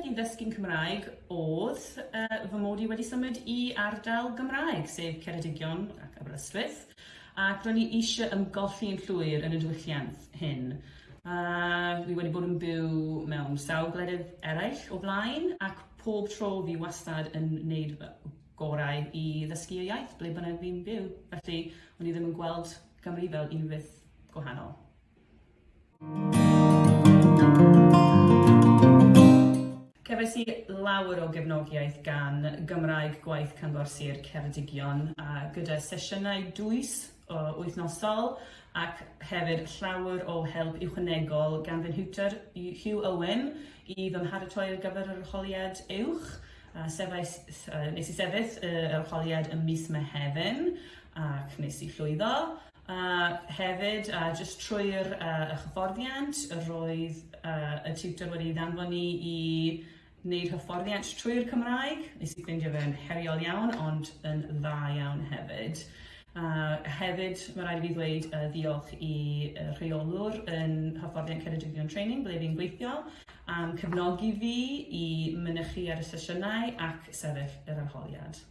peth i ddysgu'n Cymraeg oedd uh, fy mod i wedi symud i ardal Gymraeg, sef Ceredigion ac Aberystwyth, ac ro'n i eisiau ymgolli'n llwyr yn y diwylliant hyn. A fi wedi bod yn byw mewn sawl gwledydd eraill o blaen, ac pob tro fi wastad yn wneud fy gorau i ddysgu y iaith ble bynnag fi'n byw. Felly, o'n i ddim yn gweld Gymru fel unrhyw beth gwahanol. Cefais i lawer o gefnogiaeth gan Gymraeg Gwaith Cyngor Sir Ceredigion a gyda sesiynau dwys o wythnosol ac hefyd llawer o help uwchanegol gan fy nhiwtor Hugh Owen i fy mharatoi ar gyfer yr arholiad uwch. A sefais, nes i sefyll yr arholiad ym mis Mehefin ac nes i llwyddo. A hefyd, a jyst trwy'r uh, y hyfforddiant, roedd uh, y tutor wedi ddanfon ni i wneud hyfforddiant trwy'r Cymraeg. Nes i ffeindio fe'n heriol iawn, ond yn dda iawn hefyd. A hefyd, mae rhaid i fi ddweud uh, ddiolch i uh, rheolwr yn hyfforddiant Ceredigion Training, ble fi'n gweithio, am cefnogi fi i mynychu ar y sesiynau ac sefyll yr arholiad.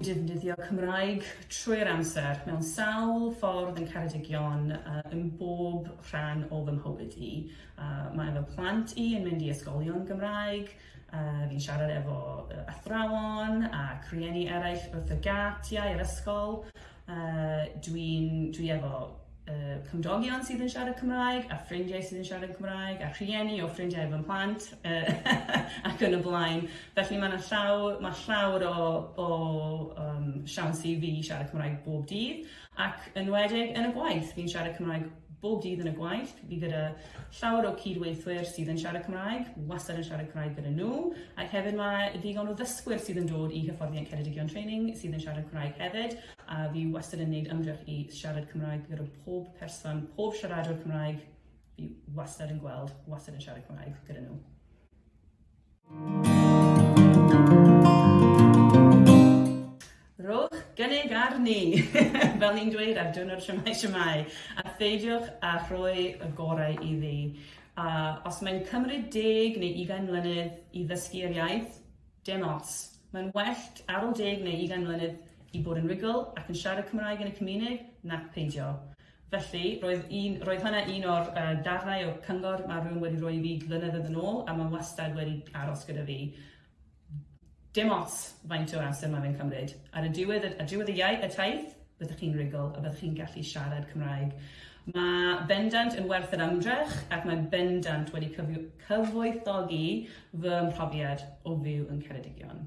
Defnyddio Cymraeg trwy'r amser mewn sawl ffordd yn Ceredigion uh, yn bob rhan o fy mhywyd i. Uh, mae fy plant i yn mynd i ysgolion Gymraeg, uh, fi'n siarad efo athrawon a rhieni eraill wrth y gatiau yr ysgol. Uh, dwi'n dwi efo uh, cymdogion sydd yn siarad Cymraeg, a ffrindiau sydd yn siarad Cymraeg, a rhieni o ffrindiau fy mhlant, uh, ac yn y blaen. Felly mae yna llaw, mae llawer o, o um, siawns i fi siarad Cymraeg bob dydd, ac yn wedig yn y gwaith, fi'n siarad Cymraeg bob dydd yn y gwaith, fi gyda llawer o cydweithwyr sydd yn siarad Cymraeg, wastad yn siarad Cymraeg gyda nhw, ac hefyd mae ddigon o ddysgwyr sydd yn dod i hyfforddiant Ceredigion Training sydd yn siarad Cymraeg hefyd, a fi wastad yn gwneud ymdrech i siarad Cymraeg gyda pob person, pob siaradwr Cymraeg fi wastad yn gweld, wastad yn siarad Cymraeg gyda nhw. Rhowch gynnig arni, fel ni'n dweud ar diwrnod Shwmae Shwmae, a pheidiwch â rhoi y gorau iddi. A os mae'n cymryd deg neu ugain mlynedd i ddysgu yr iaith, dim ots. Mae'n well ar ôl deg neu ugain mlynedd i bod yn rhugl ac yn siarad Cymraeg yn y cymuned nac peidio. Felly, roedd, un, roedd hynna un o'r uh, darnau o cyngor mae rhywun wedi rhoi i fi flynyddoedd yn ôl a mae wastad wedi aros gyda fi. Dim ots faint o amser mae fe'n cymryd. Ar y diwedd, ar diwedd y iaith, y taith, byddwch chi'n rhugl a byddwch chi'n gallu siarad Cymraeg. Mae bendant yn werth yr ymdrech ac mae bendant wedi cyfoethogi fy mhrofiad o fyw yn Ceredigion.